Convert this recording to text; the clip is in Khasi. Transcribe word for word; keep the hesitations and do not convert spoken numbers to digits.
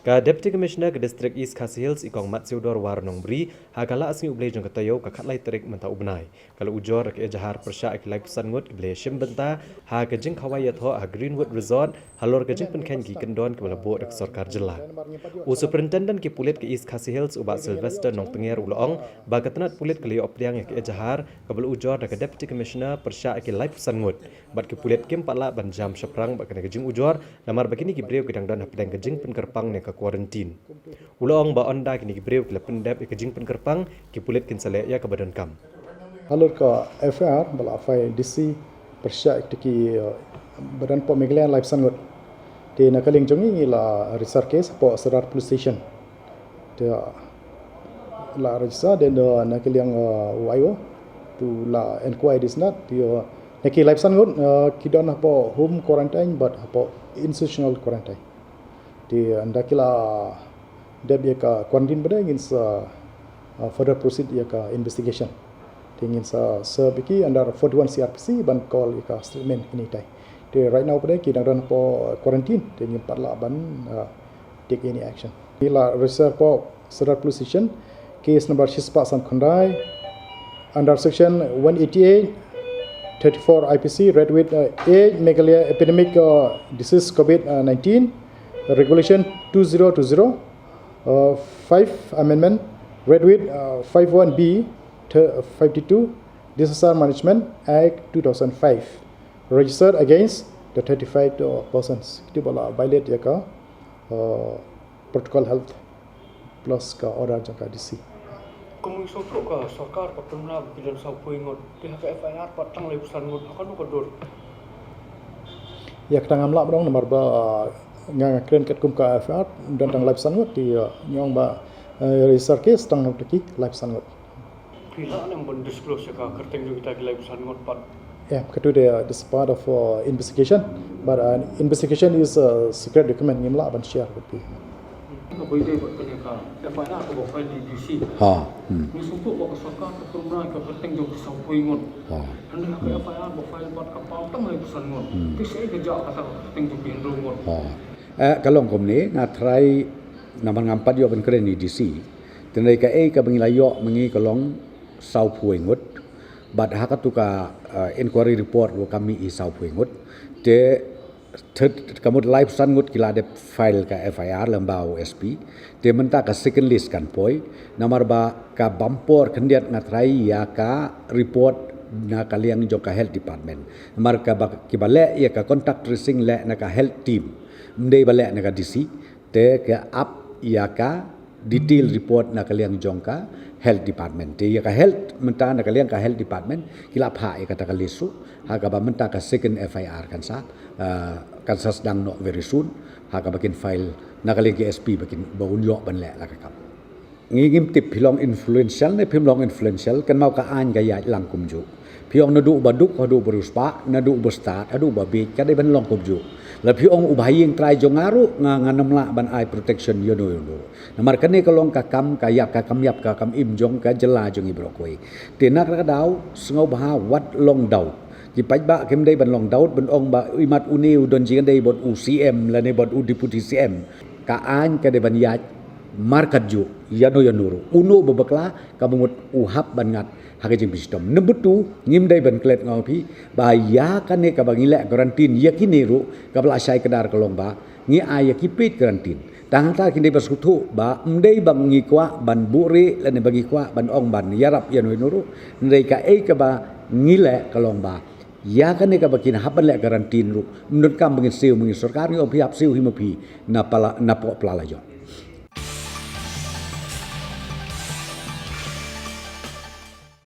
Ka Deputy Commissioner ka District East Khasi Hills, i Kong Matsiewdor War Nongbri, ha ka la sngi U Blei jong ka taïew ka khatlai tarik mynta u bnai, ka la ujor da ka ejahar pyrshah ïa ki laiphew san ngut kiba la shim bynta ha ka jingkhawai ïathoh ha Greenwood Resort halor ka jingpynkheiñ ki kyndon kiba la buh da ka sorkar jylla. U Superintendent ki pulit ka East Khasi Hills, u Bah Sylvester Nongtnger, u la ong ba ka tnat pulit ka la ïoh pdiang ïa ka ejahar kaba la ujor da ka Deputy Commissioner pyrshah ïa ki laiphew san ngut, bad ki pulit kim pat lah ban jam shaphrang bad kane ka jingujor, namar ba kine ki briew ki dang don hapdeng ka jingpynkyrpang ne ka quarantine. U la ong ba ynda kine ki briew ki la pyndep ïa ka jingpynkyrpang, ki pulit kin sa leh ïa kaba donkam. Halor ka F I R ba la file D C pyrshah ïa kita ki, uh, ba don hapoh Meghalaya laiphew san ngut. Te na ka liang jong ngi, ngi la register case hapoh Sadar Police Station. Te la register, then, uh, na ka liang, uh, Y O to la inquire this nut. Te, uh, na ki laiphew san ngut, uh, ki don hapoh home quarantine bad hapoh institutional quarantine. Te ynda ki la dep ïa ka quarantine pat, ngin sa, uh, further proceed ïa ka investigation. Te ngin sa serve ïa ki under forty-one C R P C ban call ïa ka statement anytime. Te right now pat ki dang don hapoh quarantine, te ngim pat lah ban, uh, take any action. Ngi la register hapoh Sadar Police Station case number shispah san khyndai under section one eighty-eight, thirty-four I P C, read with, uh, eight Meghalaya epidemic, uh, disease COVID nineteen, regulation two zero two zero, uh, five amendment, read with, uh, five one B, thir-, fifty-two, Disaster Management Act two thousand five, registered against the thirty-five, uh, persons. Kita ba la violate ïa ka, uh, protocol health plus ka order jong ka D C. Kum ngi sngewthuh ka sorkar ka pynbna ba ki don sawphew ngut, te ha ka F I R pat tang laiphew san ngut, ha kano ka dur? Ïa kata ngam lah ban ong namar ba, uh, nga, nga kren katkum ka F I R, don tang laiphew san ngut, te, uh, ngi ong ba, uh, register case tang na ki laiphew san ngut. Phi lah ne em ban disclose ïa ka kyrteng jong kita ki laiphew san ngut pat? Yeah, katu de, uh, this is part of, uh, investigation, but, uh, investigation is a secret document, ngim lah ban share with you. Ka bai dei bad kane ka F I R kaba file da ka D C. Ha, hmm. Ngi sngewthuh ba ka sorkar ka pynbna ïa ka kyrteng jong ki sawphew ngut. Ha. Hynrei ha ka F I R ba file pat ka pom tang laiphew san ngut. Hmm. Te shaei ka jia kata ka kyrteng jong ki hynriew ngut? Ha. Eh, ka long kumne, nga tharai namar ngam pat ïoh ban kren ïa i D C. Te hynrei kaei kaba ngi la ïoh ma ngi ka long sawphew ngut. Bad ha katu ka, eh, inquiry report ruh ka mih i sawphew ngut. Te, te, ka mut laiphew san ngut ki la dep file ka F I R lyngba u S P. Te mynta ka second list kan poi. Namar ba ka bym por khyndiat nga tharai ïa ka report na ka liang jong ka health department. Namar kaba, kiba leh ïa ka contact tracing leh na ka health team. Ym dei ba leh na ka D C. Te ka ap ïa ka detail report na ka liang jong ka health department. Te ïa ka health mynta na ka liang ka health department ki la phah ïa kata ka list ruh, ha kaba mynta ka second F I R kan sa, ah, kan sa sdang noh very soon, ha kaba kin file na ka liang ka S P ba kin, ba un ïoh ban leh la ka kam. Ngi ngim tip phi long influential ne phim long influential, kynmaw ka aiñ ka ïaid lang kumjuh. Phi ong naduh ba duk haduh ba riewspah, naduh ba stad haduh ba bieit, ka dei ban long kumjuh. Lada phi ong u ba ha ïing trai jong nga ruh, nga, ngam lah ban ai protection ïano ïano. Namar kane ka long ka kam, ka ïap, ka kam ïap, ka kam im jong ka jylla jong ngi baroh kawei. Te na kata ka daw, sngewbha wat long daud. Ki paidbah kim dei ban long daud ban ong ba imat une u don jingïadei bad u C M lane bad u deputy C M. Ka aiñ ka dei ban ïaid markatjuh, ïano ïano ruh. Uno ba bakla, kaba mut u hap ban ngat ha ka jingpynshitom. Number two, ngim dei ban klet nga ong phi ba ïa kane kaba ngi leh quarantine ïa kine ruh, kaba la shai kdar ka long ba ngi ai ïa ki paid quarantine. Tang hangta kin dei ba sngewthuh ba ym dei ba ngi kwah ban buhrieh lane ba ngi kwah ban ong ban ïarap ïano ïano ruh. Hynrei kaei kaba ngi leh ka long ba ïa kane kaba kin hap ban leh quarantine ruh, ym donkam ba ngin siew ma ngi sorkar, ngi ong phi hap siew hi ma phi na pala, na poh pla la jot.